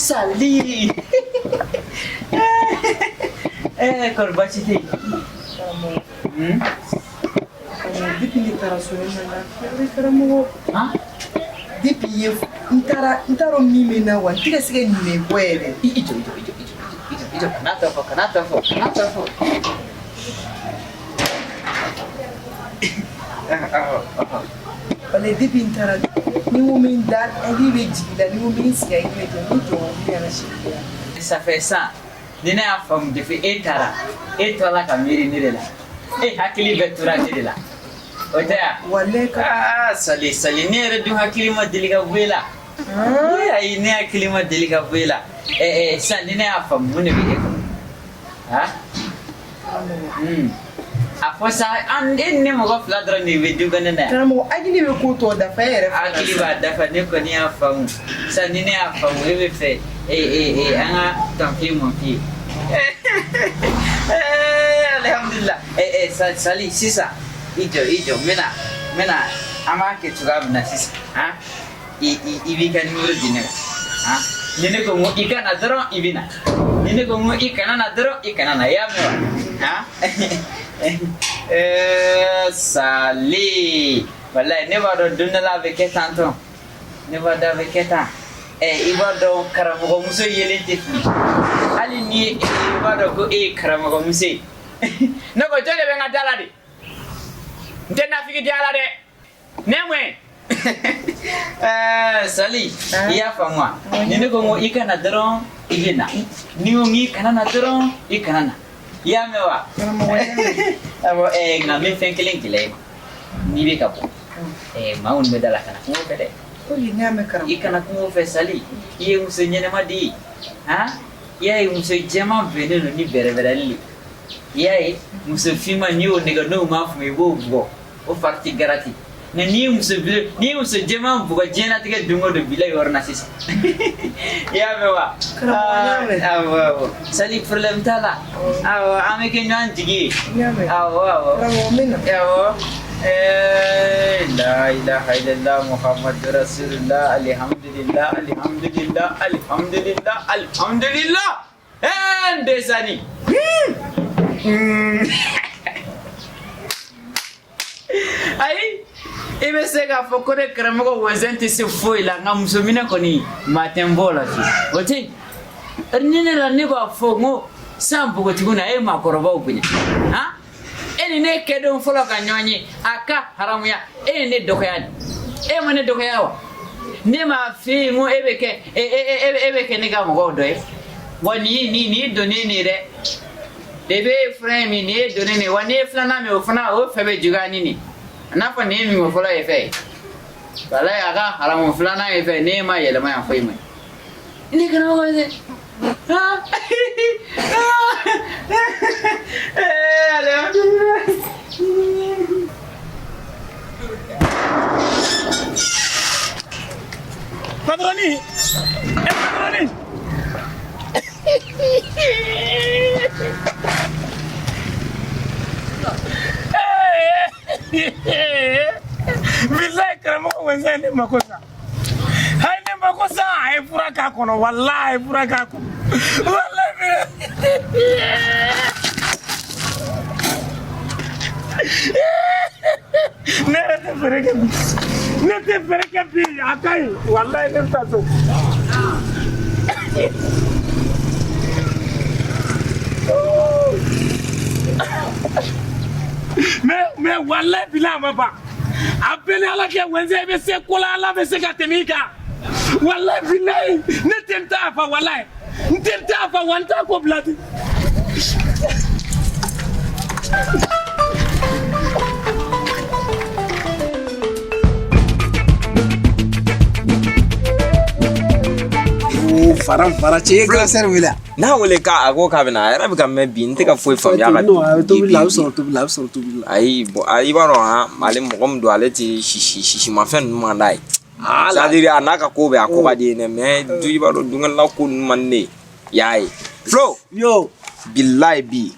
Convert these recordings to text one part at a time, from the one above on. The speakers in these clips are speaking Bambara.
Sali. Eh, kɔri baasi tɛ yen? Karamɔgɔ. Karamɔgɔ, depuis ne taara so ne ma lafiya dɛ karamɔgɔ. Han? Depuis i ye n taara n t'a dɔn min bɛ n na wa n tɛ ka se ka ɲinɛ i kɔ yɛrɛ. I jɔ, i jɔ, i jɔ, i jɔ, i jɔ, i jɔ, kana tɔ fɔ, kana tɔ fɔ, kana tɔ fɔ. Walayi depuis n taara ni n ko n bɛ n da hakili bɛ jigin i la, ni n ko n bɛ n sigi hakili bɛ jigin, n bɛ jɔ ka wuli ka na si yan. Ça fait ça. Ni ne y'a faamu depuis e taara, e tola ka miiri ne de la. E hakili bɛ tora ne de la. O tɛ yan? Walayi ka. Aa, Sali, Sali, ne yɛrɛ dun hakili ma deli ka bɔ e la. Ne ayi, ne hakili ma deli ka bɔ e la. Ɛ ɛ, sisan ni ne y'a faamu, mun de bɛ e kɔnɔ? Han? A fɔ sa, an e ni ne mɔgɔ fila dɔrɔn de bɛ du kɔnɔ na yan. Karamɔgɔ, hakili bɛ ko tɔ dafa e yɛrɛ fana. Hakili b'a dafa, ne kɔni y'a faamu. Sisan ni ne y'a faamu, e bɛ fɛ an ka ton fille mon fille. Alhamdulillah. Sali, sisan i jɔ, i jɔ, n bɛna n bɛna an b'a kɛ cogoya min na sisan, han, i b'i ka numéro di ne ma, han, ni ne ko n ko i ka na dɔrɔn, i bɛ na, ni ne ko n ko i kana na dɔrɔn, i kana na, i y'a mɛn wa? Han, Sali, walayi ne b'a dɔn don dɔ la a bɛ kɛ tan tɔ, ne b'a dɔn a bɛ kɛ tan. I b'a dɔn karamɔgɔmuso yelen tɛ fili, hali ni ye e i b'a dɔn ko e ye karamɔgɔmuso ye. Ne ko jɔn de bɛ n ka da la de? N tɛ nafigi di ala dɛ, ne mun ye? Sali, i y'a faamu wa? Ni ne ko n ko i ka na dɔrɔn, i bɛ na, ni n ko k'i kana na dɔrɔn, i kana na, i y'a mɛn wa? Awɔ. Nka n bɛ fɛn kelen gɛlɛya i ma, n'i bɛ ka bɔ, maa minnu bɛ da la, kana kuma o fɛ dɛ. Ok, n y'a mɛn karamɔgɔ. I kana kuma o fɛ. Sali, i ye muso ɲɛnɛma de ye, han, i y'a ye, muso jɛman bɛnnen don ni bɛrɛbɛrɛli de, i y'a ye, muso finman, n'i y'o nɛgɛ n'o m'a faamu, i b'o bugɔ, o fari ti garati. Nka n'i ye muso bilen, n'i ye muso jɛman bugɔ diɲɛlatigɛ don o don, bila yɔrɔ na sisan, i y'a mɛn wa? Karamɔgɔ, n y'a mɛn. Awɔ, awɔ, Sali, problème t'a la. Awɔ, an bɛ kɛ ɲɔgɔn jigi ye. N y'a mɛn. Awɔ, awɔ. Karamɔgɔ, n bɛ na. Awɔ. La ilaha illallah Muhammadu Rasulullah, alhamdulillah, alhamdulillah, alhamdulillah, alhamdulillah. N desani. Ayi, i bɛ se k'a fɔ ko ne karamɔgɔ wɛzɛn tɛ se foyi la, nka muso minɛ kɔni, maa tɛ n bɔ o la fiyewu. O tɛ yen. Ni ne la, ne b'a fɔ n ko san npogotigiw na, e ye maakɔrɔbaw bonya. Han? E ni ne kɛdenw fɔlɔ ka ɲɔgɔn ye, a ka haramuya, e ye ne dɔgɔya de. E ma ne dɔgɔya wa? Ne m'a f'i ye n ko e bɛ kɛ e e e e bɛ kɛ ne ka mɔgɔw dɔ ye wa? Nin ye nin nin ye donnen de ye dɛ. Depi e ye fura in min, nin ye donnen de ye wa. N'i ye filanan min, o fana o fɛ bɛ juguya ni nin. A n'a fɔ nin ye min ko fɔlɔ ye fɛ ye, walayi, a ka haramu filanan ye fɛ n'e ma yɛlɛma yan, foyi ma ɲi. Ne karamɔgɔ dɛ. Ah, alhamdulillah. Patronne, eh patronne. Bilayi karamɔgɔ wɛnzɛn ne mako sa. A ye ne mako sa, a ye fura k'a kɔnɔ, walayi a ye fura k'a kɔnɔ. Walayi. Ne yɛrɛ tɛ feere kɛ bi. Ne tɛ feere kɛ bi, a ka ɲi. Walayi ne bɛ taa so. Mais walayi bilayi a ma ban. A bɛɛ ni Ala kɛ wɛnzɛn, i bɛ se ko la, Ala bɛ se ka tɛmɛ i kan. Walayi bilayi ne tɛ n ta fa, walayi n tɛ n ta fa wa n t'a ko bila ten. Fara fara cɛ ye grand sœur wele. N'a wele k'a a ko k'a bɛ na, a yɛrɛ bɛ ka mɛn bi, n tɛ ka foyi faamuya a ka. Non, a bɛ tobili la, a bɛ sɔrɔ tobili la, a bɛ sɔrɔ tobili la. Ayi, bon, i b'a dɔn han, ale mɔgɔ min don, ale tɛ sisi sisimafɛn ninnu man d'a ye. C'est à dire a n'a ka ko bɛɛ, a ko ka di ye dɛ, mais du i b'a dɔn dungɛla ko ninnu man di ne ye, i y'a ye. Flo. Yo. Bilayi bi,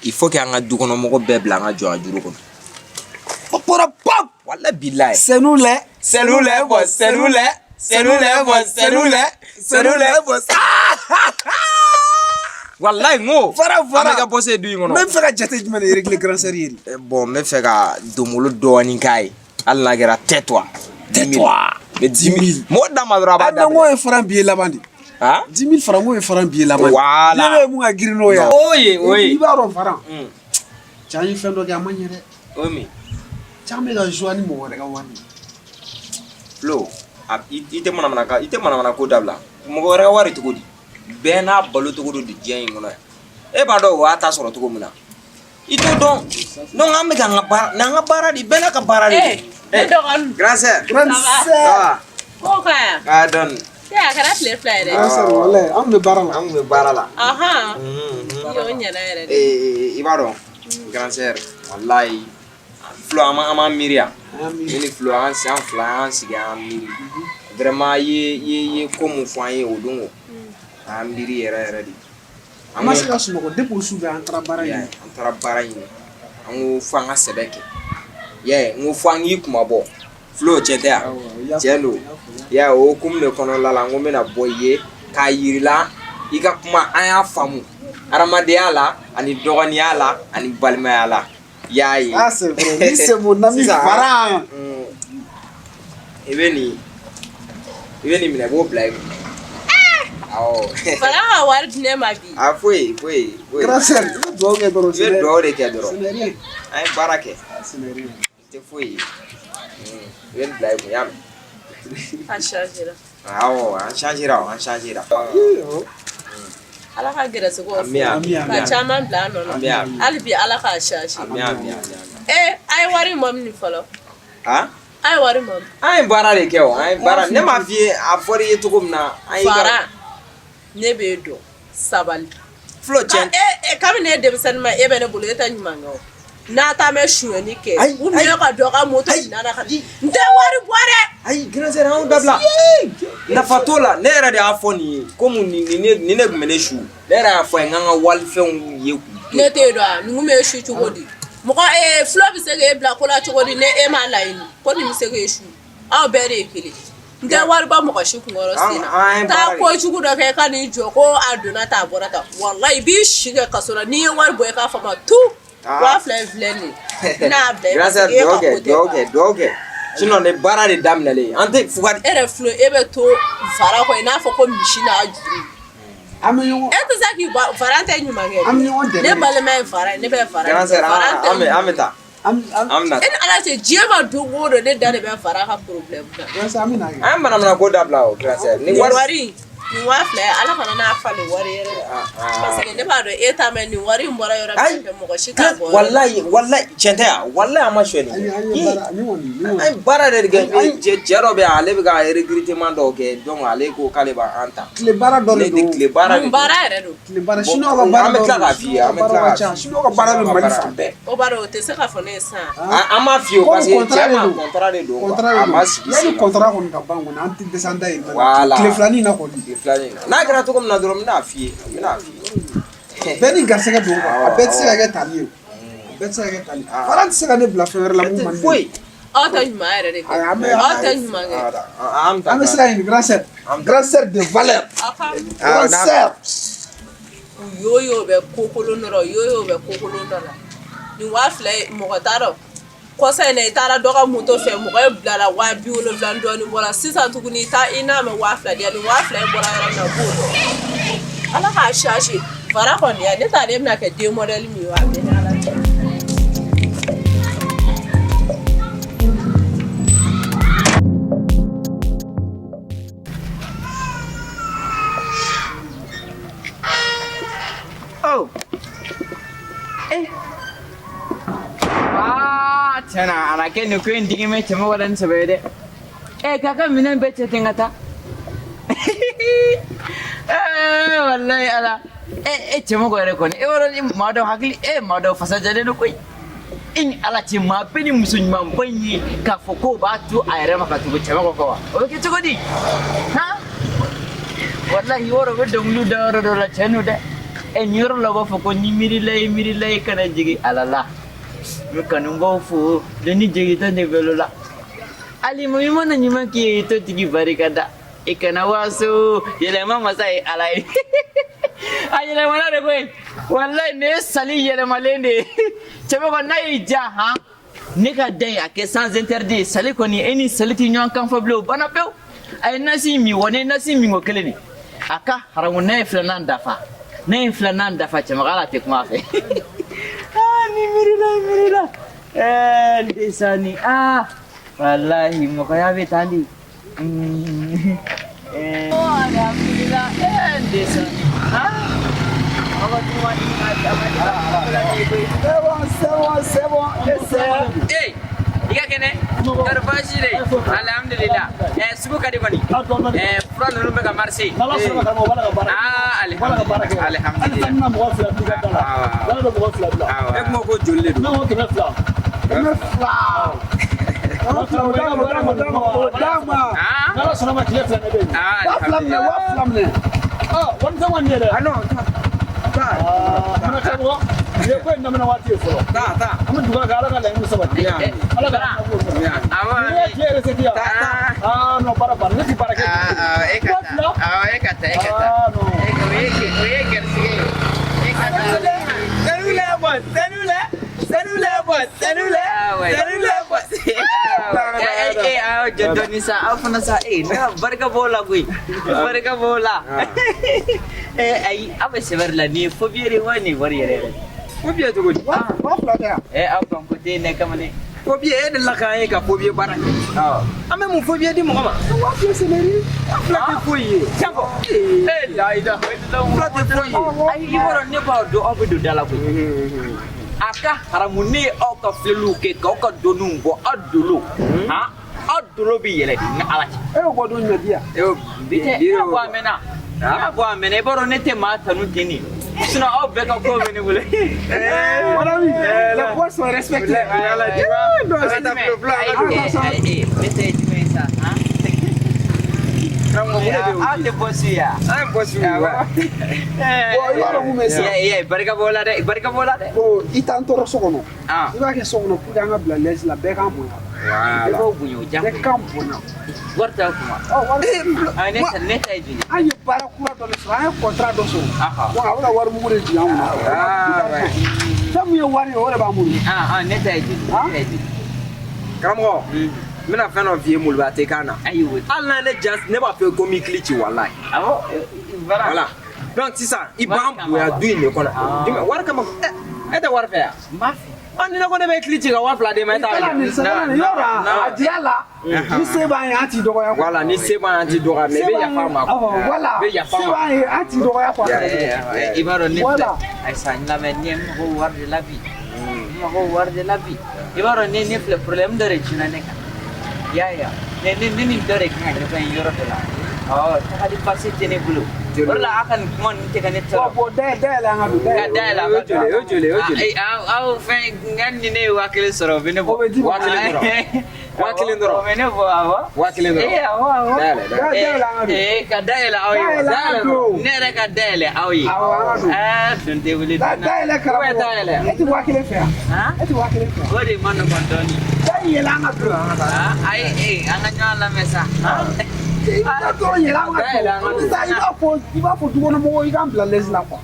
il faut que an ka dukɔnɔmɔgɔ bɛɛ bila an ka jɔ a juru kɔnɔ. Pop pop. Walayi bilayi. C'est nous les. C'est nous les, bon, c'est nous les. C'est nous les boss, c'est nous les, c'est nous les boss. Walayi n ko. Fara fara. An bɛ ka boss ye du in kɔnɔ. N bɛ fɛ ka jate jumɛn de régler grand sœur ye de? Bon, n bɛ fɛ ka donbolo dɔɔnin k'a ye. Hali n'a kɛra tais-toi. Tais-toi. N bɛ 10 000. Mɔgɔ d'a ma dɔrɔn a b'a Ah non, n daminɛ. k'o ye franc billet laban de. Han? 10 000 francs, n k'o ye franc billet laban de. Voilà. Ne bɛ mun ka girin n'o ye wa? O ye, o ye. I b'a dɔn Faran. Mm. Cɛ an ye fɛn dɔ kɛ a ma ɲɛ dɛ. O ye mun ye? Cɛ an bɛ ka jouer ni mɔgɔ wɛrɛ ka wari ye. Flo, a i tɛ manamana kan, i tɛ manamana ko dabila. Mɔgɔ wɛrɛ ka wari cogo di? Bɛɛ n'a balo cogo don diɲɛ in kɔnɔ yan. E b'a dɔn o y'a ta sɔrɔ cogo min na. I t'o dɔn. Donc an bɛ k'an ka baara, n'an ka baara de, bɛɛ n'a ka baara de don. Eh, ne dɔgɔnin. Grand sœur. Grande Ça va? sœur. Ça va? Ko ka yan. Ah, dɔɔni. Te a kɛra tile 2 ye dɛ. Grand sœur, walayi an bɛ baara la. An kun bɛ baara la. Ahan. Mhm. Yo ɲɛna yɛrɛ de. Eh, i b'a dɔn, grand sœur, walayi, Flo, an ma miiri yan. An Ne miiri. ni Flo, an fila an sigi an miiri. Vraiment, i ye ko mun fɔ an ye o don o. An miiri yɛrɛ yɛrɛ de. An ma se ka sunɔgɔ depuis o su fɛ an taara baara Ya, ɲini. an taara baara ɲini. An ko fo an ka sɛbɛ kɛ. Ya ye, n ko fo an k'i kuma bɔ. Flo, tiɲɛ tɛ yan? Awɔ, i y'a Tiɲɛ fɔ, don. i y'a fɔ, i y'a fɔ. Ya ye, o hukumu de kɔnɔna la, n ko n bɛna bɔ i ye k'a yir'i la i ka kuma an y'a faamu. Hadamadenya la, ani dɔgɔninya la, ani balimaya la. I y'a ye. Ah, c'est vrai. Lui, c'est mon ami Sisan, Faran. I bɛ nin minɛ, i b'o bila i kun. Awɔ. Fara ka wari di ne ma bi. A foyi foyi foyi. Grand sœur, i bɛ dugawu kɛ dɔrɔn. I bɛ dugawu de kɛ dɔrɔn. Ce n'est rien. An ye baara kɛ. Ah, ce n'est rien. I tɛ foyi ye. I bɛ nin bila i kun, i y'a mɛn. A changé la. Awɔ, an changera o, an changera. Ih, oh. Ala ka gɛrɛsɛgɛw Ami, ami, ka ami. caman bila a nɔ Ami, na. ami. Hali bi Ala k'a change. Ami, ami, ami, ami. Eh, a ye wari mɔ min fɔlɔ. Han? A ye wari mɔ min. An ye baara de kɛ o, an ye baara. Ne m'a f'i ye, a fɔr'i ye cogo min na, an ye Fara, ne b'e dɔn. Sabali. Flo, Ka tiɲɛ. e kabini ne ye denmisɛnnin ma e bɛ ne bolo e tɛ ɲuman kɛ o. N'a taa mɛ sonyɛni kɛ. Ayi, Ou bien ayi. ka dɔ ka moto Ayi. minɛ a la ka n tɛ wari bɔ dɛ. Ayi, grand sœur, an y'o dabila. Nafa t'o la. Ne yɛrɛ de y'a fɔ nin ye. Komi nin ne tun bɛ ne su. Ne yɛrɛ y'a fɔ a ye n k'an ka walifɛnw ye k'u to Ne yen. t'e dɔn a nugu bɛ su cogo di? Mɔgɔ fula bɛ se k'e bila ko la cogo di ne e m'a laɲini ko nin bɛ se k'e su aw bɛɛ de ye kelen n tɛ wari bɔ mɔgɔ si kunkɔrɔ sen An ye na taa baara de ko jugu dɔ kɛ ka n'i jɔ ko a donna tan a bɔra tan walayi i b'i si kɛ kaso la n'i ye wari bɔ i k'a fɔ ma tu Ah. 2000 in filɛ nin ye n n'a bila i Grand parce sœur, que e dugawu ka kɛ, ko tɛ dugawu ban. kɛ, dugawu kɛ. Sinon nin baara de daminɛlen. An tɛ fugari. E yɛrɛ filɛ e bɛ to fara kɔ i n'a fɔ ko misi n'a juru An bɛ ɲɔgɔn e tɛ se k'i bɔ fara tɛ ɲuman kɛ An bɛ ɲɔgɔn dɛmɛ ne de. balima ye fara ye ne bɛ fara Grand sœur, fara tɛ an bɛ taa. An an An bɛ na E ni Ala cɛ diɲɛ ma don o don ne da de bɛ fara ka problème na. grand sœur, an bɛ na kɛ. An ye manamana ko dabila o, grand sœur. Ni Nin wari. wari nin 2000 ye Ala kana n'a falen wari yɛrɛ la. Ah, ah. Parce que ne b'a dɔn e ta mɛn nin wari in bɔra yɔrɔ Ayi. min fɛ mɔgɔ si t'a bɔ yɔrɔ. Walayi, walayi, tiɲɛ tɛ yan. Walayi, an ma sonyɛli An ye kɛ. an ye baara ni kɔni ni An kɔni. ye baara de kɛ. Cɛ dɔ bɛ yan, ale bɛ ka recrutement dɔw kɛ. Donc ale ko k'ale b'an ta. Tile baara dɔ de Ne tɛ don. tile baara de Mun don. baara yɛrɛ don. Tile baara Bon, chinois ka baara an bɛ dɔ tila don. k'a f'i ye, an bɛ Chinois tila ka k'a baara ka ca. f'i ye. Chinois ka baara bɛ Chinois ka Mali baara. fan bɛɛ. O b'a dɔn o tɛ se k'a fɔ ne ye sisan. An m'a f'i ye o Comme parce que contrat cɛ de ma don. contrat de don quoi. Contrat de A don. ma sigi Yanni sen kan. contrat kɔni ka ban kɔni an tɛ dɛsɛ an dahirimɛ la. Voilà. Tile filanin in na kɔni. Tile filanin na. N'a kɛra cogo min na dɔrɔn n bɛn'a f'i ye. N bɛn'a f'i ye. Bɛɛ ni garisɛgɛ don quoi. A bɛɛ tɛ se ka kɛ tali ye o. A bɛɛ tɛ se ka kɛ tali ye. Fara tɛ se ka ne bila fɛn wɛrɛ la mun man di ne ye. Foyi. Aw tɛ ɲuman yɛrɛ de kɛ. Ayi, an bɛ- Aw tɛ ɲuman kɛ. An bɛ taa. An bɛ sira ɲini grand sœur. Grand sœur de valeur. Aw ka Grand sœur. u y'o ye o bɛ ko kolon dɔ la u y'o ye o bɛ ko kolon dɔ la. Nin 2000 ye mɔgɔ t'a dɔn. Kɔsa in na i taara dɔ ka moto fɛ mɔgɔ ye bila la 70,000 ni dɔɔnin bɔra sisan tuguni i taa i n'a mɛn 2000 di yan nin 2000 in bɔra yɔrɔ min na u b'o dɔn. Ala k'a change fara kɔni ya ne t'a dɔn e bɛna kɛ den modèle min ye wa a bɛɛ ni Ala cɛ. Oh. Eh. Ah, tiɲɛna a na kɛ nin ko in digi mɛ cɛmɔgɔ la ni sɛbɛ ye dɛ. Eh, k'a ka minɛn bɛɛ cɛ ten ka taa. Eh, walayi Ala. Eh, eh cɛmɔgɔ yɛrɛ kɔni, e yɔrɔ ni maa dɔw hakili, eh maa dɔw fasa jalen don koyi. I ni Ala cɛ maa bɛ ni muso ɲumanba in ye k'a fɔ k'o b'a to a yɛrɛ ma ka tugu cɛmɔgɔ kɔ wa? O bɛ kɛ cogo di? Han? Walahi yɔrɔ bɛ dɔnkili da yɔrɔ dɔ la tiɲɛ don dɛ. Ɛ nin yɔrɔ la u b'a fɔ ko ni miirila ye miirila ye kana jigin Ala la. N bɛ kanubaw fo doni jigin tɛ ne bolo la. Alima i mana ɲuman k'i ye i t'o tigi barika da. I kana waso yɛlɛma masa ye Ala ye. A yɛlɛmana de koyi. Walayi nin ye sali yɛlɛmalen de ye. Cɛbakɔ n'a y'i diya han, ne ka da in a kɛ sans interdit ye. Sali kɔni e ni sali tɛ ɲɔgɔn kan fɔ bilen, o banna pewu. A ye nasi min wa, ne ye nasi min ko kelen de. A ka haramu n'a ye filanan dafa. N'a ye filanan dafa cɛbakɔ ala tɛ kuma a fɛ. Aa ni miirila miirila. Ɛɛ ndeysani aa walahi mɔgɔya bɛ tan de. Alhamdulillah eh ndeysani aa mɔgɔ dun ma di ma a ma di C'est bon, c'est bon, c'est bon, et c'est. Eh, i ka kɛnɛ kɔri baasi de alhamdulillah eh sugu ka di kɔni eh fura ninnu bɛ ka marcher. N'Ala sɔnna karamɔgɔ, o b'a la ka baara kɛ. Aa O b'a la ka baara kɛ. alhamdulillah. Hali sisan n bɛna mɔgɔ fila bila i ka da la. Ala bɛ mɔgɔ fila bila. E kuma ko joli de Ne don? ko 200. 200. O d'a ma, o d'a ma, o d'a ma, o d'a ma. Ah N'Ala sɔnna ma tile fila ne bɛ yen. Ah 2000 minɛ, 2000 minɛ. Ah, warimisɛn kɔni ye dɛ. Ah non, taa. Ah, fana karamɔgɔ, nin ye ko in daminɛ waati ye fɔlɔ. Taa, taa. An bɛ dugawu kɛ Ala ka laɲiniw sabati. Ala ka laɲiniw sabati. Awɔ. Ni ye tile yɛrɛ se di yan. Ah. Ah non, baara banna. Ne ti baara kɛ. Ah e ka taa awɔ e ka taa e ka taa. Ah non. O ye o ye garisigɛ ye e ka taa. Salut les boss, salut les, salut les boss, salut les, Ah ouais. salut les boss. Eh eh aw jɔ dɔɔni sa aw fana sa eh ne ka barika b'o la koyi barika b'o la eh ayi aw bɛ sɛbɛri la nin ye phobie de ye wa nin ye wari yɛrɛ yɛrɛ. Phobie cogo di? 2000 tɛ yan. Eh aw kan ko tɛ ne kamalen. Phobie e delila k'an ye ka phobie baara kɛ. An bɛ mun phobie di mɔgɔ ma? 2000 c'est le riz. 2000 tɛ foyi ye. Tiɲɛ fɔ. Eh la ilaha illallah. 2000 tɛ foyi ye. Ayi i b'a dɔn ne b'a dɔn aw bɛ don da la koyi. A ka haramu ne ye aw ka filɛliw kɛ k'aw ka doniw bɔ aw dolo. Han aw dolo bɛ yɛlɛ de ni Ala cɛ. E y'o bɔ don jumɛn di yan? E y'o Bi tɛ n y'a bɔ a mɛnna. N y'a bɔ a mɛnna i b'a dɔn ne tɛ maa tanu ten de. Sinon aw bɛɛ ka ko bɛ ne bolo. Mon ami, les boss sont respectés. Voilà, tu vois. Non, An ka taa Flo, Flo, an ka don. Ayi ayi ne ta ye jumɛn ye sa han? Karamɔgɔ mun de bɛ yen? Aw tɛ bɔsi ye wa? An ye boss ye wa? Bon, i b'a dɔn mun bɛ sisan. Iya barika b'o la dɛ barika b'o la dɛ. Bon, i t'an tɔɔrɔ so kɔnɔ. Ah. I b'a kɛ so kɔnɔ pour que an ka bila l'aise la, bɛɛ k'an bonya. Bɛɛ b'aw bonya o Bɛɛ diyagoya. k'an bonya. Wari t'aw kun wa? Ɔ wari. Ah ne ta ye joli? An ye baara kura dɔ de sɔrɔ, an ye contrat dɔ sɔrɔ. Aha. Bon, a bɛ ka wari mugu de jigin an kunna. Ah, ouais. Fɛn min ye wari ye, o de b'an bolo. Ah ah ne ta ye joli? Ne ta ye joli? Karamɔgɔ, n bɛna fɛn dɔ f'i ye moloya tɛ k'an na. Ayi o. Hali n'a ye ne ja, ne b'a fɔ ko n b'i kili ci walayi. Awɔ voilà. Voilà. Donc sisan i Wari b'an kama bonya wa? du in de kɔnɔ. Ah. Jumɛn wari kama? E tɛ wari fɛ yan? N b'a fɛ. Ah ni ne ko ne bɛ kili ci ka 2000 d'e ma e t'a Kana nin minɛ. sɛbɛn nin yɔrɔ a jira la. Ni se b'an ye, an t'i dɔgɔya quoi. Voilà, ni se b'an ye an t'i dɔgɔya mais i bɛ yafa an ma. Awɔ, voilà. I bɛ yafa Se an ma. b'an ye, an t'i dɔgɔya quoi. I b'a dɔn ne filɛ. Voilà. Ayi sa n lamɛn ne mago wari de la bi. N mago wari de la bi. I b'a dɔn ne filɛ problème dɔ de cunna ne kan. I y'a ye wa? Ne ni dɔ de kan ka ɲɔgɔn ye yɔrɔ dɔ la. Ɔ tagali pase tɛ ne bolo. O de la aw ka nin kuma ninnu tɛ ka ne tɔɔrɔ. Bon, dayɛlɛ dayɛlɛ an ka don. Ka Dayɛlɛ. dayɛlɛ O ye joli ye, o ye joli ye, o ye joli ye? Aw fɛn nka ni ne ye 1000 sɔrɔ o bɛ ne bɔ. O bɛ di ma. 1000 dɔrɔn. 1000 dɔrɔn. O bɛ ne bɔ awɔ. 1000 dɔrɔn. Ee awɔ awɔ. Dayɛlɛ dayɛlɛ. Dayɛlɛ an ka don. Ee ka dayɛlɛ aw ye. Dayɛlɛ an ka don. Ne yɛrɛ ka dayɛlɛ aw ye. Awɔ, an ka don. Ɛɛ dun tɛ wuli dun na. Dayɛlɛ karamɔgɔ. Dayɛlɛ. E tɛ 1000 fɛ yan. Han? E tɛ 1000 fɛ yan. O de ma nɔgɔn dɔɔnin. Dayɛlɛ an ka don. Ah ayi ee an ka ɲɔgɔn lamɛn sa. I bɛ taa dɔrɔn yɛlɛ an ka Dayɛlɛ an ka don. don. Sisan i b'a fɔ dukɔnɔmɔgɔw i k'an bila l'aise la quoi.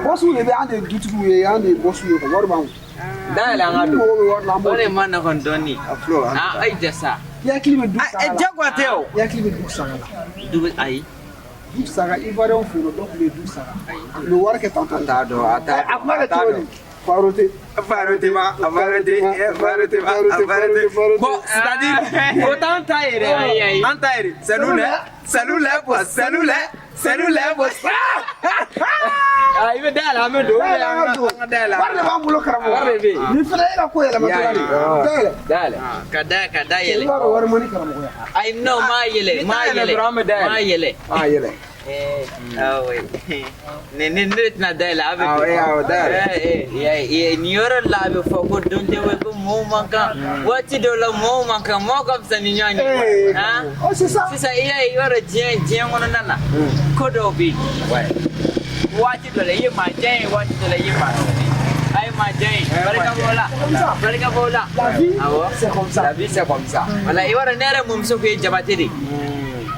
Bossw de bɛ an de ye dutigiw ye, an de ye bossw ye quoi, wari b'an kun. Dayɛlɛ an ka Ni don. mɔgɔw bɛ wari la, an b'o O de di. ma nɔgɔn dɔɔnin. A Flo an Ah ayi jɔ sa. I hakili bɛ du saga la. Jagoya tɛ o. I hakili bɛ du saga la. Dugu ayi. Du saga Ivoirien fɛ yen nɔ, dɔ tun bɛ du saga. A tun bɛ wari kɛ tan A t'a dɔn, a t'a dɔn. A tun b'a kɛ cogo di? Farote. Farote ma, a farote, farote ma, a farote. Bon, c'est-à-dire, o t'an ta ye dɛ. Ayi, ayi. An ta ye de. C'est nous les, c'est nous les boss, c'est nous les, c'est nous les boss. Ah, i bɛ dayɛlɛ an bɛ don. Dayɛlɛ an ka don. An ka dayɛlɛ. Wari de b'an bolo karamɔgɔ. Wari de bɛ yen. Nin fana e ka ko yɛlɛmatɔla de ye. Dayɛlɛ. Dayɛlɛ. Ka da ka I dayɛlɛ. b'a dɔn wari man di karamɔgɔ ye. Ayi non m'a yɛlɛ Ni m'a t'a yɛlɛ yɛlɛ dɔrɔn an bɛ dayɛlɛ. m'a yɛlɛ. Ah, yɛlɛ. Eh, ah oui. Ne de tɛna dayɛlɛ a bɛ Awɔ, don. awɔ, dayɛlɛ. Eh, eh, eh, nin yɔrɔ la a bɛ fɔ ko don tɛ wɛ ko mɔgɔw man kan. Waati dɔw la mɔgɔw man kan mɔgɔw ka fisa ni ɲɔgɔn ye. Eh, Han? oh, c'est ça. Sisan i y'a ye i b'a dɔn diɲɛ kɔnɔna na ko dɔw bɛ yen. Waati dɔ la i ye maa jan ye waati dɔ la i ye maa kɛnɛ ye. A ye maa jan ye barika b'o la barika b'o la. La vie, Awɔ. c'est comme ça. La vie, c'est comme ça. Wala i b'a dɔn ne yɛrɛ mɔmuso kun ye Jabate de ye.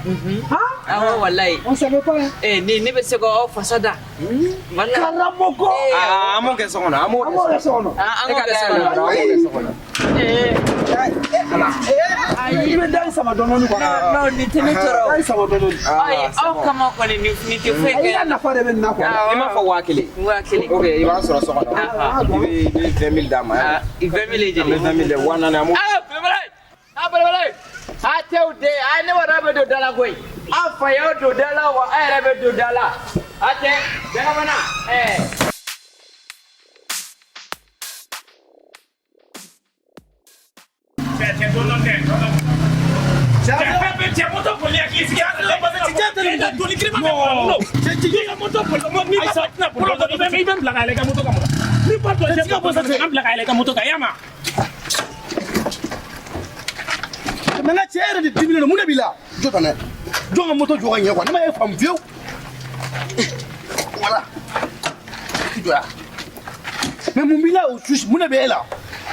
Hein? Awɔ walayi. On savait pas hein. Eh ne bɛ se k'aw fasa da. Walayi. Karamɔgɔ. Aa, an b'o kɛ so kɔnɔ, an b'o An b'o kɛ so kɔnɔ. An k'o kɛ so kɔnɔ. An b'o kɛ so kɔnɔ. Eh Ayi. I bɛ da in sama dɔɔni dɔɔni quoi. Non, nin tɛ ne tɔɔrɔ. Da in sama dɔɔni dɔɔni. Ayi, aw kama kɔni nin tɛ foyi I ka kɛ. nafa de bɛ nin na quoi. I m'a fɔ 5000. 5000. Ok, i b'a sɔrɔ so kɔnɔ. I bɛ 20 000 d'a ma. Ah, 20 000 ye An bɛ joli? 20 000 de 4000 an b'o. Ah, belebele! Ah, belebele! A tɛw de, a ne wara bɛ don da la koyi. A fa y'aw don da la wa a yɛrɛ bɛ don da la. A tɛ, bɛɛ ɛɛ. Cɛ don dɔ tɛ. Cɛ cɛ moto boli k'i sigi doni kirima bɛ bolo. N'i ka moto boli n'i ba tɛna bolo i bɛ n bila ka yɛlɛ i ka moto kan mun na? N'i ba dɔn cɛ ka bɔ sisan an bila ka yɛlɛ i ka moto kan i y'a mɛn? Mais n ka cɛ yɛrɛ de diminen don, mun de b'i la? Jɔ tan dɛ. Jɔn ka moto jɔ ka ɲɛ quoi, ne ma e faamu fiyewu. Voilà. I jɔ yan. Mais mun b'i la o susi, mun de bɛ e la?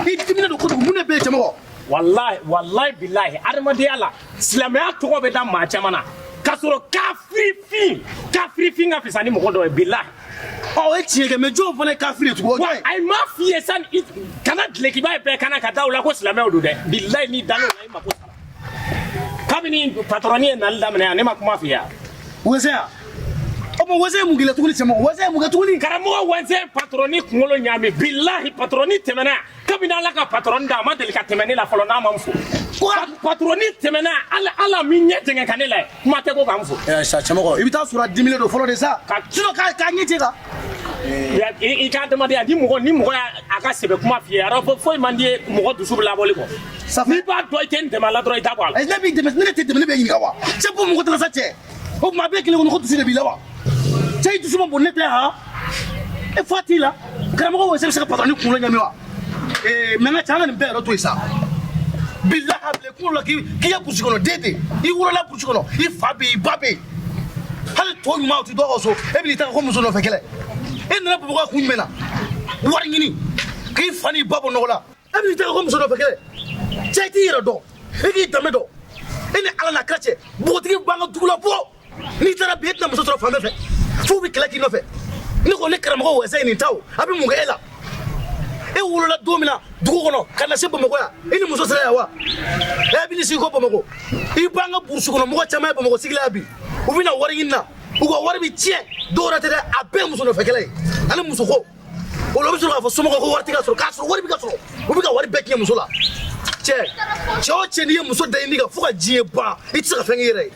I diminen don kojugu, mun de bɛ yen cɛmɔgɔ? Walahi walahi bilahi, adamadenya la silamɛya tɔgɔ bɛ da maa caman na k'a sɔrɔ kafirifin kafirifin ka fisa ni mɔgɔ dɔ ye bilahi. Ɔ, o ye tiɲɛ kɛ, mais jɔn fana ye kafiri ye tugun, o Wa jɔn ye? ayi, m'a f'i ye sani i kana dulokiba ye bɛɛ kana ka da o la ko silamɛw don dɛ, bilahi n'i dal'o la i mako sara. Kabini patɔrɔni ye nali daminɛ yan, ne ma kuma f'i ye wa? Wɛsɛ ya? O tuma wɛsɛ ye mun k'i la tuguni cɛmɔgɔ? Wɛsɛ ye mun kɛ tuguni? Karamɔgɔ wɛnsɛn patɔrɔni kunkolo ɲaami, bilahi patɔrɔni tɛmɛna yan. Kabini Ala ka patɔrɔni da, a ma deli ka tɛmɛ ne la fɔlɔ n'a ma n fo. Patɔrɔni tɛmɛna ala ala min ɲɛ jɛngɛ ka ne la, kuma tɛ ko ka n fo. Ɛ sa cɛmɔgɔ, i bɛ taa sɔrɔ a diminen don fɔlɔ de sa. Sinon k'a ɲɛ cɛ kan. I ka adamadenya ni mɔgɔ y'a ka sɛbɛ kuma f'i ye, arɔ foyi man di ye mɔgɔ dusu bɛ labɔli kɔ. N'i b'a dɔn i tɛ n dɛmɛ a la dɔrɔn, i da bɔ a la. Ne b'i dɛmɛ, ne tɛ dɛmɛ, ne bɛ ɲininka wa? Cɛ ko mɔgɔ tɛ sa cɛ. O tuma a bɛɛ kelen kɔnɔ ko dusu de b'i la wa? Cɛ i dusu ma bon ne tɛ han? E fa t'i la? Karamɔgɔ wɛsɛ bɛ se ka patɔrɔni kunkolo ɲami wa? Ee mais n ka cɛ, an ka nin bɛɛ yɛrɛ to yen sa. Bilahi a bila i kunkolo la k'i ye burusi kɔnɔ den de. I wolola burusi kɔnɔ, i fa bɛ yen, i ba bɛ yen. Hali tɔ ɲuman o tɛ dɔw ka so, e bɛ n'i ta kɛ ko muso nɔfɛ kɛlɛ. E nana Bamakɔ kun jumɛn na? Wari ɲini k'i fa n'i ba bɔ nɔgɔ la. E bɛ n'i ta kɛ ko muso nɔfɛ kɛlɛ. Cɛ i t'i yɛrɛ dɔn, e k'i danbe dɔn. E ni Ala n'a kira cɛ, npogotigi b'an ka dugu la bɔ. N'i taara bi e tɛna muso sɔrɔ fan bɛɛ fɛ. F'u bɛ kɛlɛ k'i nɔfɛ. Ne ko ne karamɔgɔ wɛsɛ ye nin ta o, a bɛ mun kɛ e la? E wolola don min na dugu kɔnɔ ka na se Bamakɔ yan, i ni muso sera yan wa? E bɛ n'i sigi ko Bamakɔ. I b'an ka burusi kɔnɔ mɔgɔ caman ye Bamakɔ sigi la yan bi. U bɛ na wari ɲini na, u ka wari bɛ tiɲɛ, dɔw wɛrɛ tɛ dɛ, a bɛɛ ye muso nɔfɛ kɛlɛ ye ani muso ko. O la u bɛ sɔrɔ k'a fɔ somɔgɔw ko wari tɛ ka sɔrɔ, k'a sɔrɔ wari bɛ ka sɔrɔ, u bɛ ka wari bɛɛ tiɲɛ muso la. Cɛ cɛ o cɛ, n'i ye muso da i ni kan fo ka diɲɛ ban, i tɛ se ka fɛn k'i yɛrɛ ye.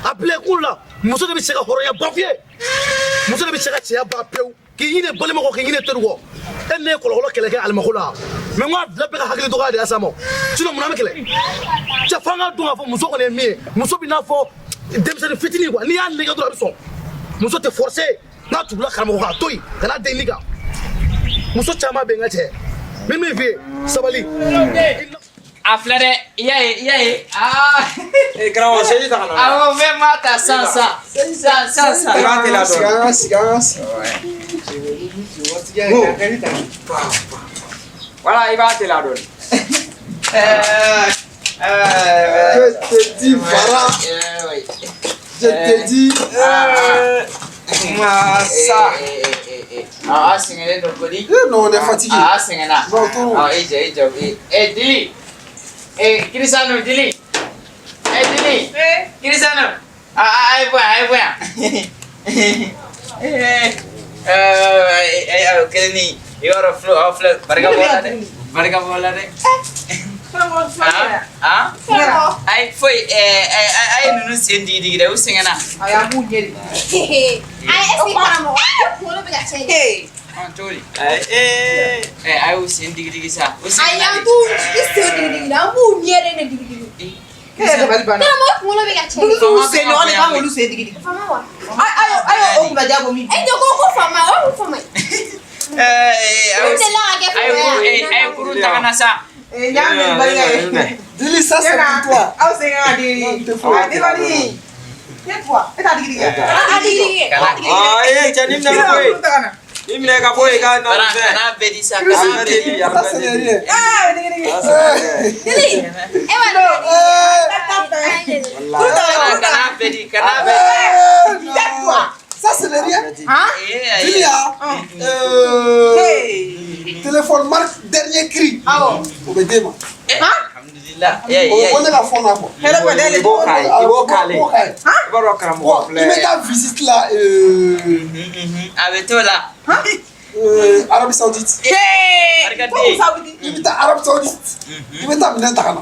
A bila i kunkolo la, muso de bɛ se ka hɔrɔnya ban f'i ye, muso de bɛ se ka cɛya ban pewu, k'i ɲinɛ balima kɔ, k'i ɲinɛ teri kɔ. E ne ye kɔlɔlɔ kɛlɛ kɛ alimako la, mais n ko a fila bɛɛ ka hakili dɔgɔya de y'a s'a ma, sinon mun na an bɛ kɛlɛ? Cɛ f'an ka dɔn k'a fɔ muso kɔni ye min ye, muso bɛ n'a fɔ denmisɛnnin fitinin quoi, n'i y'a nɛgɛ dɔrɔn a bɛ sɔn. Muso tɛ forcer, n'a tugula karamɔgɔ k'a to yen, kana den ni kan. Muso caman bɛ yen n ka cɛ, n bɛ min f'i ye, sabali. A filɛ dɛ, i y'a ye, i y'a ye. Aa. Eh, karamɔgɔ, sɛji ta ka na. Awɔ, n bɛ ma ta sisan sisan. Sisan sisan sisan. I b'a teliya dɔɔni. An ka sigi, an ka sigi. Voilà, i b'a teliya dɔɔni. Je te dis, voilà. Je te dis. Masa. Ah, a sɛgɛnnen don kodi. Eh non, on est fatigué. Ah, a sɛgɛnna. Bon, tout. Ah, i jɔ, i jɔ. Eh, Dili. Eh, Kirisano, Dili. Eh, Dili. Kirisano. Ah, ah, a ye bɔ yan, a ye bɔ yan. Eh, eh, eh, kelen ni i b'a dɔn filo, aw filɛ, barika b'aw la dɛ. Barika b'aw la dɛ. Ah, ah. Ayi, foyi, eh, eh, a ye ninnu sen digi digi dɛ, u sɛgɛnna. Ayi, an b'u ɲɛ de. Ayi, est-ce que karamɔgɔ kunkolo bɛ ka tiɲɛ de? Ɔn, cogo di? Eh, Eh, a y'u sen digi digi sa. U Ayi, sɛgɛnna an de. t'u i sen digi digi dɛ, an b'u ɲɛ de digi digi. E yɛrɛ dabali banna. Karamɔgɔ kunkolo bɛ ka tiɲɛ de. Olu sen ɲɔgɔn de kan k'olu sen digi digi. Faama wa? Ayi, ayi, o kunnaja bɔ min? E jɔ ko faama, o ye faama ye. Eh, eh, Olu delila ka kɛ a ye faama kurun, ye. eh, a ye kurun ta ka na sa. Ee, n y'a mɛn barika ye. Dili, ça c'est pour toi. Aw sen kan ka digi digi. Ah, debali. Tais-toi. E t'a digi digi. A digi digi. Ah, eh, cɛ, nin minɛ ka bɔ yen. Nin minɛ ka bɔ yen ka na Kana fɛn. kana bɛɛ di sa. A Kana bɛɛ bɛɛ di, di. a Ça bɛɛ c'est di. rien. Ah, digi digi. Dili, e b'a digi digi. Kana bɛɛ di, kana bɛɛ di. Téléphone marque dernier cri. Awɔ. O bɛ d'e ma. Alhamdulillah. O ko ne ka fɔ na quoi. Hɛrɛ kɔni ale I b'o k'a ye, i b'o k'ale. I b'o k'a ye. I b'a dɔn karamɔgɔ Bon, filɛ. i bɛ taa visite la A bɛ t'o la. Arabie Saoudite. Barika Ko den. Saoudi. I bɛ taa Arabie Saoudite. I bɛ taa minɛn ta ka na.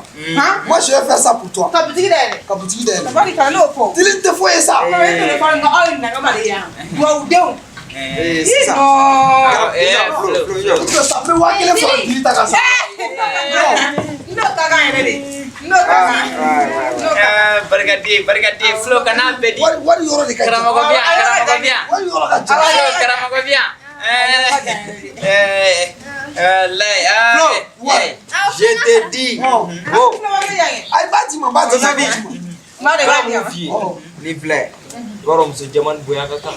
Moi, je vais faire ça pour toi. Ka butigi dayɛlɛ. Ka boutique dayɛlɛ. Bari ka n'o fɔ. Tili tɛ foyi ye sa. Aw ye telefɔni nka aw ye nagama de yan. Duwawudenw. Ee, sisan. Non. Flo, Flo, jɔ. Sisan n bɛ 5000 fara dili ta kan sa. N n'o ka kan yɛrɛ de. N n'o ka kan. N n'o ka kan. Barika den, barika den. Flo kana bɛɛ di. Wari yɔrɔ de ka jan. Karamɔgɔ bi yan, karamɔgɔ bi yan. Wari yɔrɔ ka jan. Flo, karamɔgɔ bi yan. Wallahi. Flo, Ouais. je te dis. Oh. Ayi, b'a d'i ma, n b'a d'i ma. Flo, N b'a dɔn i b'a di mun yan. f'i ye? Ni filɛ. I b'a dɔn muso jɛman ni bonya ka kan.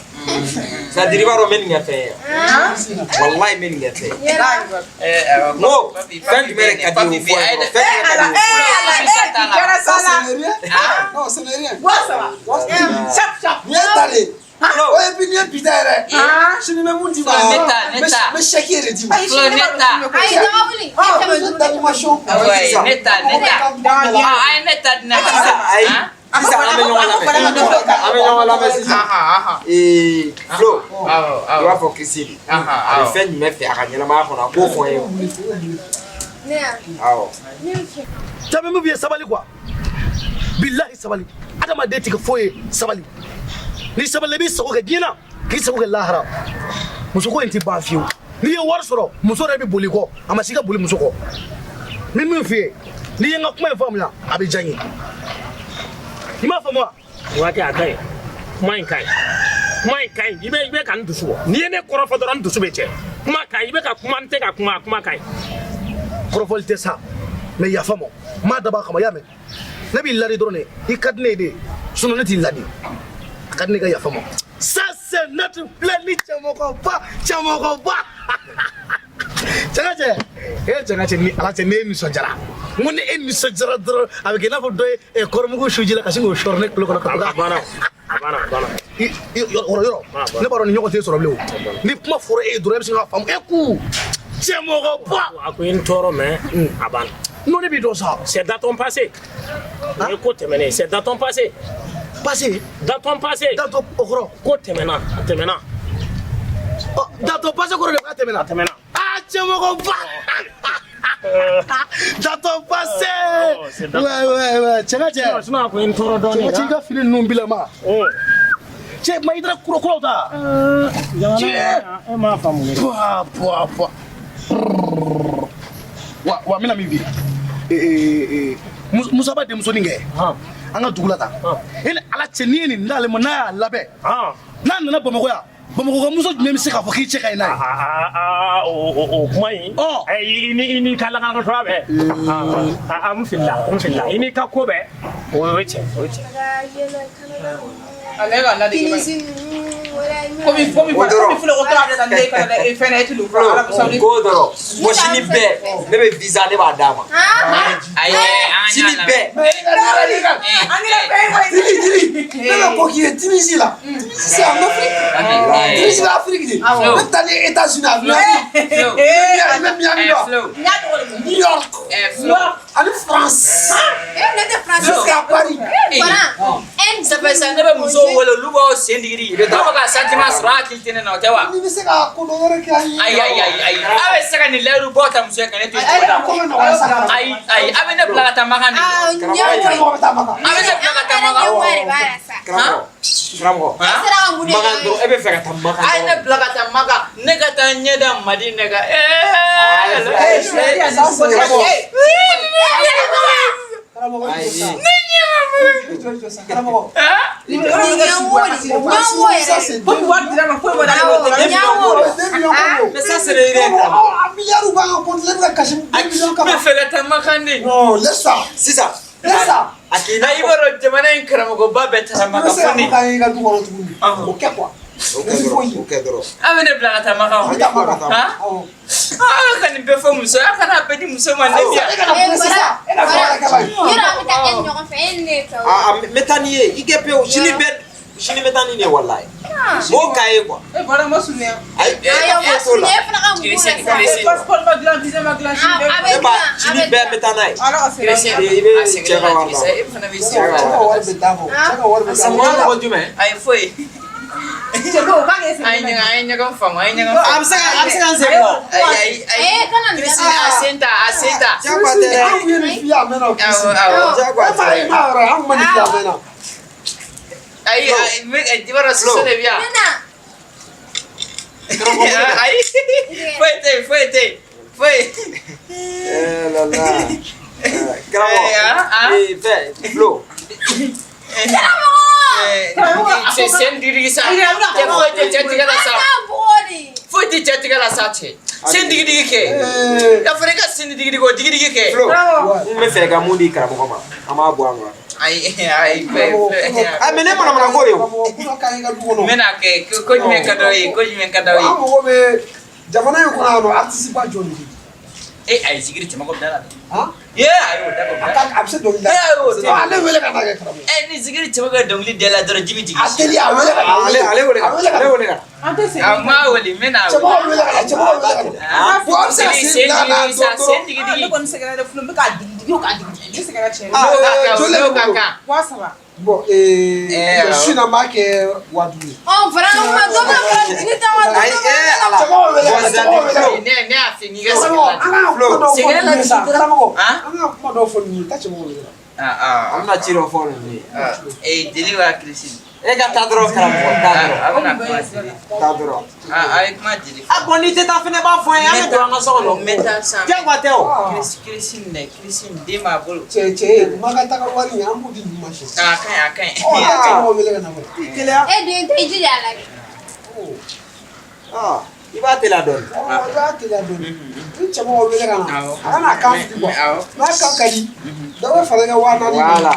C'est à dire i b'a dɔn n bɛ nin kɛ fɛn ye. Walayi n bɛ nin kɛ fɛn ye. N ko fɛn jumɛn de ka di ye o fɔ n ye dɔrɔn. Fɛn jumɛn ka di ye o fɔ n ye. Ala nin kɛra Ça, sa la. ce n'est rien. Non, ce n'est rien. 3000. Sap sap. Nin ye ta de ye. O et puis nin ye bi ta yɛrɛ. Sini n bɛ mun d'i ma? Ne ta, ne ta. N bɛ chèque yɛrɛ d'i ma. Flo, ne ta. Ayi, dɔgɔ wuli. E 500 D'animation. Ouais, ne ta, ne ta. Ah, a ye ne ta di ne ma. Sisan ayi. Sisan an bɛ ɲɔgɔn lamɛn. An bɛ ɲɔgɔn lamɛn sisan. Ee Flo, i b'a fɔ Kisi de. A bɛ fɛn jumɛn fɛ a ka ɲɛnamaya kɔnɔ a k'o fɔ n ye. Ne ya. Awɔ. Caman min f'i ye sabali quoi, bilahi sabali, adamaden tɛ kɛ foyi ye sabali. N'i sabali i b'i sago kɛ diɲɛ na k'i sago kɛ lahara. Musoko in tɛ ban fiyewu. N'i ye wari sɔrɔ, muso yɛrɛ bɛ boli kɔ, a ma se ka boli muso kɔ. N bɛ min f'i ye, n'i ye n ka kuma in faamuya, a bɛ diya n ye. I m'a faamu wa? Waati a ka ɲi, kuma in ka ɲi, kuma in ka ɲi. I bɛ ka n dusu bɔ. N'i ye ne kɔrɔfɔ dɔrɔn, n dusu bɛ cɛ. Kuma ka ɲi, i bɛ ka kuma, n tɛ ka kuma, a kuma ka ɲi. Kɔrɔfɔli tɛ sa mɛ, yafa ma, n m'a dabɔ a kama, i y'a mɛn? Ne b'i ladi dɔrɔn de, i ka di ne ye de, sinon ne t'i ladi. A ka di ne ka yafa ma. Ça c'est notre plein ni cɛmɔgɔba, cɛmɔgɔba, cɛ ka cɛ e cɛ ka cɛ ni ala cɛ, ne e nisɔndiyara. N ko ni e nisɔndiyara dɔrɔn, a bɛ kɛ i n'a fɔ dɔ ye kɔrɔmugu su ji la ka sin k'o sɔrɔ ne tulo kɔnɔ ka to A banna, a banna, a banna. Yɔrɔ yɔrɔ, ne b'a dɔn ni ɲɔgɔn tɛ sɔrɔ bilen. O ni kuma fɔra e ye dɔrɔn, e bɛ sin k'a faamu e ku cɛmɔgɔba. A ko i n tɔɔrɔ mɛ, a banna. Non, ne b'i dɔn sa. C'est dans ton passé. O ye ko tɛmɛnen ye, c'est dans ton passé. Passé. Dans ton passé. Dans ton o kɔrɔ. Ko tɛmɛna, a tɛmɛna. Ɔ, dans ton passé kɔrɔ de k'a tɛmɛna. A tɛmɛna. Ah, cɛmɔgɔba, dans ton passé. Oh, c'est dans- Ouais, cɛ ka cɛ. Sinon a ko i n tɔɔrɔ Cɛ dɔɔnin. ka cɛ, i ka fini ninnu bilama. Cɛ, ma i taara kura kuraw ta. Cɛ. E m'a faamu ne. Pua pua pua. Wa wa, n bɛna min f'i ye. Ee, Musa b'a denmusonin kɛ. An ka dugu la tan. E ni Ala cɛ, n'i ye nin d'ale ma, n'a y'a labɛn. N'a nana Bamakɔ yan, Bamakɔ ka muso jumɛn bɛ se k'a fɔ k'i cɛ ka ɲi n'a ye? Aa, o kuma in. Ɔ. I n'i ka lakanatɔya bɛɛ. Aa, n filila, n filila. I n'i ka ko bɛɛ. O ye tiɲɛ, o ye tiɲɛ. Ale ka ladege man ɲi. Tunisie ninnu, wala. Komi O dɔrɔn. komi filɛ o tora de la ne kana e fɛnɛ e tulu Flo, Arabu Saoudite. ko dɔrɔn. Bon, sini bɛɛ ne bɛ visa, ne b'a d'a ma. Ayi, an ka Sini ɲɔgɔn bɛɛ. An kɛra fɛn ye koyi. Dili, Dili, ne bɛ ko k'i ye Tunisie la. Tunisie, c'est en Afrique. Tunisie bɛ Afrique de. Awɔ. Ne bɛ taa ni États-Unis avion. Flo. I bɛ Miami dɔn. Flo. N y'a tɔgɔ de fɔ. New York. Flo. Ani France. E, ne tɛ France. Jusqu'à Paris. Voilà. Ça fait ça, ne bɛ musow wele, olu b'aw sen digiri. Dɔw bɛ ka sentiment sɔrɔ, a hakili tɛ ne na, o tɛ wa? N'i bɛ se ka ko dɔ wɛrɛ kɛ an ye. Ayi, ayi, ayi, ayi. Aw bɛ se ka nin layidu bɔ ta muso ye ka ne to yen Ayi, cogo ko di? bɛ nɔgɔya sa. Ayi, ayi, aw bɛ ne bila ka taa Makan de. Ah, Mɔgɔ ɲɛwo. bɛ taa Makan. Aw bɛ ne bila ka taa Makan. Ɲɛwo yɛrɛ b'a la sa. Karamɔgɔ, karamɔgɔ. E sera ka mun de Makan kɛ? dɔrɔn, e bɛ fɛ ka taa Makan A ye ne dɔrɔn. bila ka taa Makan, ne ka taa ɲɛ da Madinɛ kan. Ayi, Eh, sɛri Ça, c'est ani Karamɔgɔ, Ayi. i jɔ, i jɔ sa, karamɔgɔ. Ɲɛwo Ça, yɛrɛ. c'est Foyi wari dira ma, foyi ma d'ale ma. Ɲɛwo. 2 millions ko don. Mais ça c'est le rien, karamɔgɔ. A milliard b'an ka compte la, e bɛ ka kasi 2 millions N kama. bɛ fɛ ka taa Makan de. Non, laisse ça. Sisan. Laisse ça. A k'i n'a I b'a dɔn jamana in karamɔgɔba bɛɛ taara I bɛ Makan se ka fo ne. mun k'an ye i ka du kɔnɔ tuguni? O kɛ quoi. O kɛ dɔrɔn, o kɛ dɔrɔn. Aw bɛ ne bila ka taa Makan A wa? bɛ taa Makan. Han? Awɔ. Aw ka nin bɛɛ fɔ muso ye, aw kana a bɛɛ di muso ma ne bi yan. E kana pressé sa. E ka ko wɛrɛ kɛ bani. Yɔrɔ an bɛ taa e ni ɲɔgɔn fɛ, e ni ne fɛ. Aa, n bɛ taa n'i ye, i kɛ pewu. Sini bɛɛ, sini bɛ taa ni ne ye walayi. M'o k'a ye quoi. E bɔra ma surunya. Ayi, Ayi, o ma foyi t'o la. surunya, e fana ka mun Kirisi, la sa? Kirisi. E passeport ma dilan, visa ma dilan, sini A bɛɛ. bɛ E ba dilan, a sini bɛ bɛɛ dilan. bɛ taa n'a ye. Ala ka segin. Kirisi, I bɛ a cɛ sɛgɛn ka la wari Kirisi, d'a e fana b'i sen Cɛ fila ka la. wari bɛ d'a ma cɛ ka wari bɛ d'a ma. ma. Mɔgɔ jumɛn? Ayi foyi. Cɛ ko k'a k'e An ye segin. ɲɔgɔn an ye ɲɔgɔn faamu an ye ɲɔgɔn A faamu. bɛ se ka a bɛ se ka n sen bɔ. Ayi ayi ayi. Eh, kana nin Kirisi dabila. a sen ta a sen ta. Jagoya tɛ dɛ. Anw ye nin f'i ye a mɛnna o Kirisi. Awɔ awɔ. Jagoya E tɛ ma dɛ. ye ma yɔrɔ an kun ma nin f'i ye a mɛnna. Ayi ayi n bɛ i b'a dɔn soso de bɛ yan. Ne na. Ayi foyi tɛ yen foyi tɛ yen foyi. Eh là là. Karamɔgɔ. Eh, ah, ah. Eh, fɛn Flo. Cɛ sen digidigi sa. Cɛ foyi tɛ cɛ tigɛ la sa. A t'a bugɔ de. Foyi tɛ cɛ tigɛ la sa cɛ. Sen digidigi kɛ. Ee, A fɔra i ka sen digidigi o digidigi kɛ. Flo. Ouais. N bɛ fɛ ka mun di karamɔgɔ ma. An b'a bɔ an kɔnɔ. Ayi ayi foyi foyi. Ah, mais ne manamana ko de o. Karamɔgɔ ko dɔ ka ɲi ka du kɔnɔ. N bɛna kɛ ko jumɛn ka d'aw ye ko jumɛn ka d'aw An ye. mago bɛ jamana in kɔnɔ yan nɔ artiste ba jɔn de bɛ yen? E ayi sigiri cɛmɔgɔ da la dɛ. Han? Ee ayi o da ko A da. ka a bɛ se dɔnkili da. Eh, ayi, o tɛ. Ale wele ka na kɛ karamɔgɔ. Ɛ ni sigiri cɛmɔgɔ ye dɔnkili da la dɔrɔn ji bɛ jigin. A teli a wele ka na. Ale wele ka A wele na. ka Ale na. wele ka na. An tɛ segin. A ma wele n bɛna wele. Cɛmɔgɔ wele ka na cɛmɔgɔ wele ka na. Ah, Bon, a bɛ se ka sen sen bila ka na digidigi sa dɔrɔn. sen Ah, digidigi. ne kɔni sɛgɛnna dɛ, Flo, n bɛ k'a digidigi o k'a digidigi. Ne sɛgɛnna tiɲɛ Ah, yɛrɛ la. N'o ka kan joli n'o de ka bolo. kan. 3000. Bon, Eh, su in na n b'a kɛ 5000 ye. Ɔ, fara an kuma dɔ bɛ fara ni ta ma dɔ Ayi, bɛ eh, ala. Cɛmɔgɔ wele ka na Bon, cɛmɔgɔ wele ka na. Ne y'a f'i ye n'i ka sɛgɛn Karamɔgɔ, la. an ka kuma dɔw fɔ Sɛgɛn la ninnu ye sa. Karamɔgɔ, Han? an ka kuma dɔw fɔ ninnu ye. Taa cɛmɔgɔ wele ka na. Ah ah. An bɛna ci dɔ fɔ ninnu ye. Ah, ee jeli b'a Kirisi. E ka taa dɔrɔn karamɔgɔ taa dɔrɔn. A bɛna kuma jeli. Taa dɔrɔn. Ah, a ye kuma jeli. A bon n'i tɛ taa fɛnɛ b'a fɔ an ye an bɛ don an ka so kɔnɔ. N bɛ taa sisan. Jagoya tɛ o. Kirisi Kirisi nin dɛ Kirisi nin den b'a bolo. Cɛ cɛ ye ma ka taga wari ɲini an b'o di ninnu ma sini. Ah, a ka ɲi a ka ɲi. Ɔ, taa cɛmɔgɔ wele ka na fɔlɔ. I teliya. E den tɛ i jija a la dɛ. Ah, i b'a teliya dɔɔni. Ɔ, i b'a teliya dɔɔni. Ni cɛmɔgɔ wele ka na, Awɔ. a kana kan fili quoi. Awɔ. N'a kan ka di, dɔ bɛ fara i ka 4000 kan. Voilà.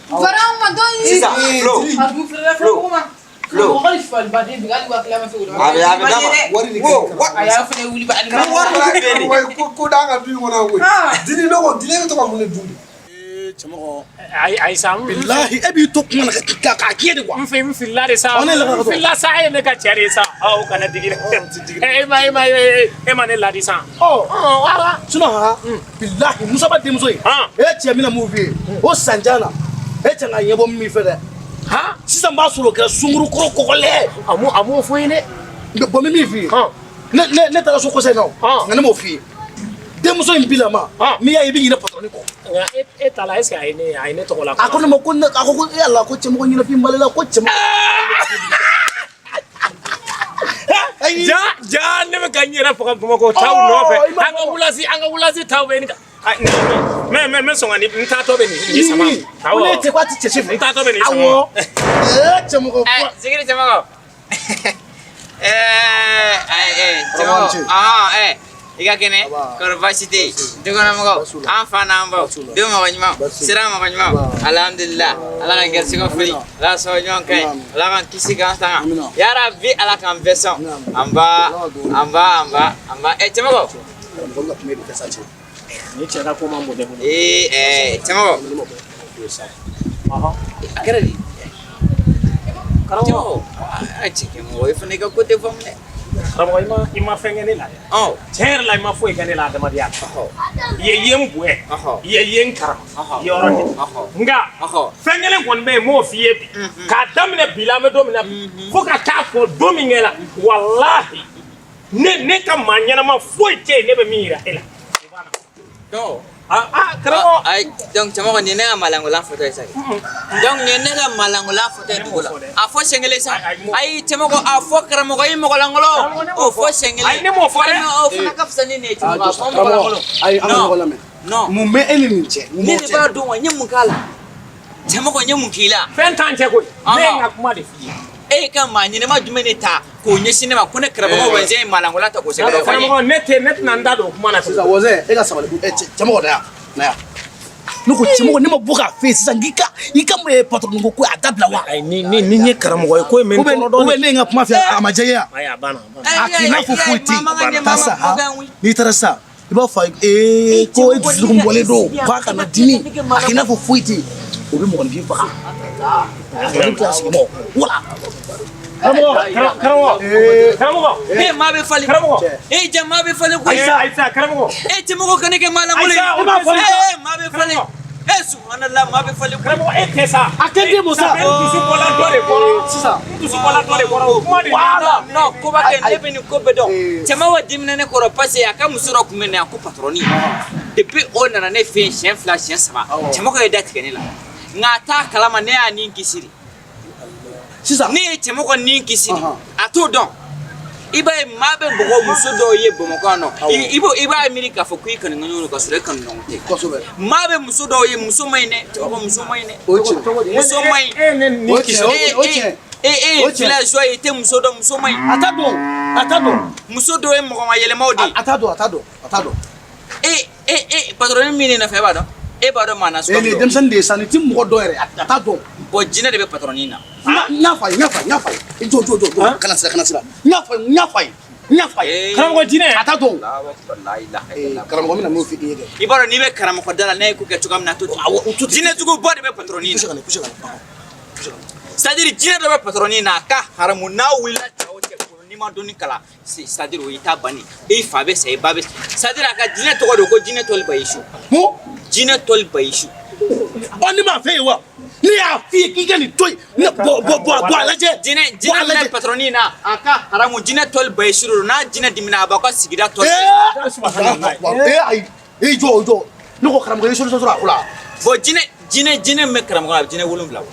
Fara an kuma dɔ ye. Sisan, Eh, Flo. Jeli, A dun filɛ Flo. fɛn ma. Flo. Mɔgɔ ni falibaden bi hali 10,000 ma se k'o dɔn. A bɛ a bɛ d'a ma. Wari de Wo, ka di wa- A y'a fana wuli ba. Ni wari bɛ yen de. Karamɔgɔ ye ko d'an ka du in kɔnɔ yan koyi. Ah. Dili ne ko dili bɛ to ka mun de dun de? Cɛmɔgɔ Ayi ayi sa n bilahi e b'i to kuma la ka k'a kɛ de quoi. n fɛ n filila de sa. Ɔ, ne la ka N filila sa e ye ne ka cɛ de ye sa. Ɔ o kana digi dɛ. E ma e ma e ma ne ladi sa. Ɔ Ɔ wala. sinon han bilahi Musaba denmuso in Han. e cɛ bɛna mun f'i ye o sanjan na e cɛ ka ɲɛbɔ min fɛ dɛ Han. sisan b'a sɔrɔ o kɛra sunkuru kɔrɔ kɔgɔlen A m'o fɔ n ye dɛ. ye bon n bɛ min f'i ye Han. ne taara so kɔsa in na o Han. nka ne m'o f'i ye denmuso in bilama Han. n'i y'a ye i bɛ ɲinɛ patɔrɔni kɔ Nka e ta la est ce que a ye ne tɔgɔ la. a ko ne ma ko ne a ko ko e ala ko cɛmɔgɔ ɲɛnafin b'ale la ko cɛmɔgɔ ayi Ja ja ne bɛ ka n yɛrɛ faga Bamakɔ taw Ɔ, nɔfɛ. i ma An ka wulasi an ka wulasi taw bɛ nin ka. Ayi mɛ mɛ mɛ sɔn ka nin n taatɔ bɛ nin sama. ko ne tɛ ko a tɛ cɛ si fɛ N taatɔ bɛ nin sama. awɔ ee cɛmɔgɔ Ɛ sigiri cɛmɔgɔ. Ɛɛ ayi ɛ Karamɔgɔ ni ce. cɛmɔgɔ. Ɔhɔn ɛ i ka kɛnɛ Aba. kɔrɔ baasi tɛ yen dukɔnɔmɔgɔw Baasi t'u la. an fa n'an baw Baasi t'u la. den mɔgɔ ɲumanw Baasi t'u la. sira mɔgɔ ɲumanw Aba. alhamdulillah ala ka garisigɛ foli Amina. ala ka sababu ɲuman kɛ Amina. ala k'an kisi k'an tanga Amina. yarabi ala k'an bɛɛ sɔn Amina. an ba Ala ka dugawu. an ba an ba an ba ɛ cɛmɔgɔ karamɔgɔ ka kuma de kɛ sa cɛ Ni cɛ ka ko man bon ne bolo. ee ɛ cɛmɔgɔ Ɔhɔn. a kɛra di Karamɔgɔ. cɛmɔgɔ a cɛ mɔgɔ i fana i ka ko tɛ faamu dɛ Karamɔgɔ i ma fɛn kɛ ne la dɛ. ɔ Tiɲɛ yɛrɛ la i ma foyi kɛ ne la adamadenya la. ɔhɔ I ye n bonya. Ɔhɔ. I ye n karama. Ɔhɔ. I ye yɔrɔ di. Ɔhɔ. Nka Ɔhɔ. fɛn kelen kɔni bɛ yen n m'o f'i ye bi. K'a daminɛ bi la an bɛ don min na bi. Fo ka taa fɔ don min kɛ la walahi ne ka maa ɲɛnama foyi tɛ yen ne bɛ min yira e la. donc Ah ah karamɔgɔ. Ayi donc cɛmɔgɔ nin ye ne ka malangolan photo ye sa kɛ. Donc nin ye ne ka malangolan photo ye dugu la. A fɔ siɲɛ kelen sa. Ayi, Ayi cɛmɔgɔ a fɔ karamɔgɔ i mɔgɔlankolon. Karamɔgɔ, ne m'o O fɔ. fɔ siɲɛ kelen. Ayi, ne m'o fɔ dɛ. Ayi, o fana ka fisa ni nin ye cɛmɔgɔ. A fɔ karamɔgɔ mɔgɔlankolon. ayi an ka Non. ɲɔgɔn lamɛn Non. mun bɛ e ni nin cɛ mun Ne b'o de cɛ b'a dɔn wa n ye mun k'a la. Cɛmɔgɔ n ye mun k'i la. Fɛn t'an cɛ koyi. Ɔhɔn. Ne ye n ka kuma de f'i ye. E ka maa ɲɛnɛma jumɛn de ta k'o ɲɛsin ne ma ko ne karamɔgɔ wɛnzɛn ye malangolan ta k'o sɛgɛrɛ o fɔ n ye. Karamɔgɔ ne tɛ ne tɛna n da don o kuma na sisan wɔzɛ e ka sabali cɛmɔgɔ na yan na yan ne ko cɛmɔgɔ ne ma bɔ k'a fɛ yen sisan k'i ka i ka patɔrɔni ko ko a dabila wa Ayi ni ni ni n ye karamɔgɔ ye ko in bɛ n tɔɔrɔ ou bien dɔɔni. ne ye n ka kuma f'i ye a ma diya i ye wa Ayi a banna a banna. a k'i n'a fɔ foyi tɛ yen taa sa han n'i taara sa i b'a fɔ a ye ee ko e dusukun bɔlen don k'a kana dimi a k'i n'a fɔ foyi tɛ yen o bɛ mɔgɔninfin faga a bɛ tila sigi mɔgɔ wala. Karamɔgɔ, karamɔgɔ, karamɔgɔ. E maa bɛ falen. Karamɔgɔ. E ja maa bɛ falen koyi. Ayisa, Ayisa, karamɔgɔ. E cɛmɔgɔ kana kɛ maa lankolon ye. Ayisa, o b'a fɔ. E maa bɛ falen. E subhanallah maa bɛ falen koyi. Karamɔgɔ, e tɛ sa. A tɛ den bɔ sa. N dusu bɔla dɔ de kɔrɔ. Sisan. N dusu bɔla dɔ de kɔrɔ. O kuma de. Voilà. Non, ko b'a kɛ ne bɛ nin ko bɛɛ dɔn. Cɛman wa dimina ne kɔrɔ parce que a ka muso dɔ tun bɛ na yan ko patronne. Depuis o nana ne fɛ yen siɲɛ 2 siɲɛ 3. Cɛmɔgɔ ye da tigɛ ne la. Nka a t'a kalama ne y'a nin kisi de. Sisan. Ne ye cɛmɔgɔ nin kisi de. A t'o dɔn. I b'a ye maa bɛ mɔgɔ muso dɔw ye Bamakɔ yan nɔ. I b'a miiri k'a fɔ k'i kanu ɲɔgɔn don ka sɔrɔ e kanu ɲɔgɔn tɛ. Kosɛbɛ. Maa bɛ muso dɔw ye muso man ɲi dɛ. Cɛmɔgɔ muso man ɲi dɛ. O tiɲɛ. Muso man ɲi. E ne nin kisi. O tiɲɛ. E ye villageois ye i tɛ muso dɔn muso man ɲi. A t'a dɔn. A t'a dɔn. Muso dɔw ye mɔgɔma yɛlɛmaw de ye. A t'a dɔn, a t'a dɔn, a t'a dɔn. E patronne min ne nɔfɛ e b'a dɔn. E b'a dɔn maa na E nin ye denmisɛnnin de ye sa, nin ti mɔgɔ dɔn yɛrɛ, a t'a dɔn. Bon jinɛ de bɛ patronne na. N y'a f'a ye, n y'a f'a ye, n y'a f'a ye. I jɔ, jɔ, jɔ, jɔ. Kana siran, kana siran. N y'a f'a ye, n y'a f'a ye. N y'a f'a ye. Karamɔgɔ jinɛ. A t'a dɔn. Karamɔgɔ n bɛna n'o f'i ye dɛ. I b'a dɔn n'i bɛ karamɔgɔ da la n'a ye ko kɛ cogoya min na a to ten. Awɔ, o to ten. Jinɛjugu ba de bɛ patronne na. Pousse ka na, pousse ka na. C'est à dire jinɛ dɔ bɛ patronne na a ka haramu n'a wulila cɛ o cɛ bolo n'i ma dɔnni kalan c'est à dire o y'i ta bannen i fa bɛ sa i ba bɛ sa c'est à dire a ka jinɛ tɔgɔ de ko jinɛ tɔli bayisu. Mun? Jinɛ tɔli bayisu. Ɔ ne m'a f'e ye wa? Ne y'a f'i ye k'i ka nin to yen. Ne bɔ bɔ bɔ bɔ a lajɛ. Jinɛ jinɛ minɛ patronne na a ka haramu jinɛ tɔli bayisu de don n'a jinɛ dimina a b'aw ka sigida tɔli. Ee ayi i jɔ jɔ ne ko karamɔgɔ i ye solution sɔrɔ a ko la. Bon jinɛ jinɛ jinɛ min bɛ karamɔgɔ la a bɛ jinɛ 7 bɔ.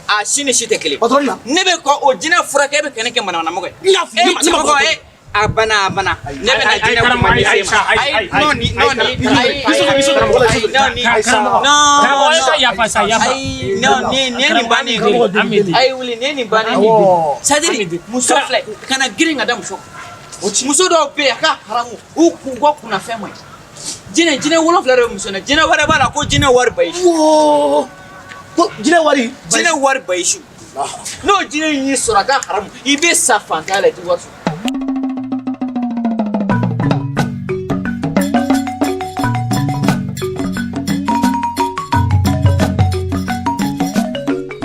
A si ni si tɛ kelen. Patronne na. Ne bɛ kɔ o jinɛ furakɛ e bɛ kɛnɛ kɛ manamanamɔgɔ ye. N y'a f'i ye, E cɛmɔgɔ e a banna a banna. Ne bɛ na jinɛ kuma di se ma. Ayi non ni non ni ayi ayi non ni non. Karamɔgɔ e ka yafa sa yafa. Ayi non ni ni ye nin bannen ye. Ayi wuli ni ye nin bannen ye. C'est à dire muso filɛ kana girin ka da muso kan. Muso dɔw bɛ yen a ka haramu u kun kɔ kunnafɛn man ɲi. Jinɛ jinɛ 7 de bɛ muso na jinɛ wɛrɛ b'a la ko jinɛ wari bayisu. Ko jinɛ wari. Jinɛ wari bayisu. N'o jinɛ in y'i sɔrɔ a ka haramu i bɛ sa fantanya la i tɛ wari sɔrɔ.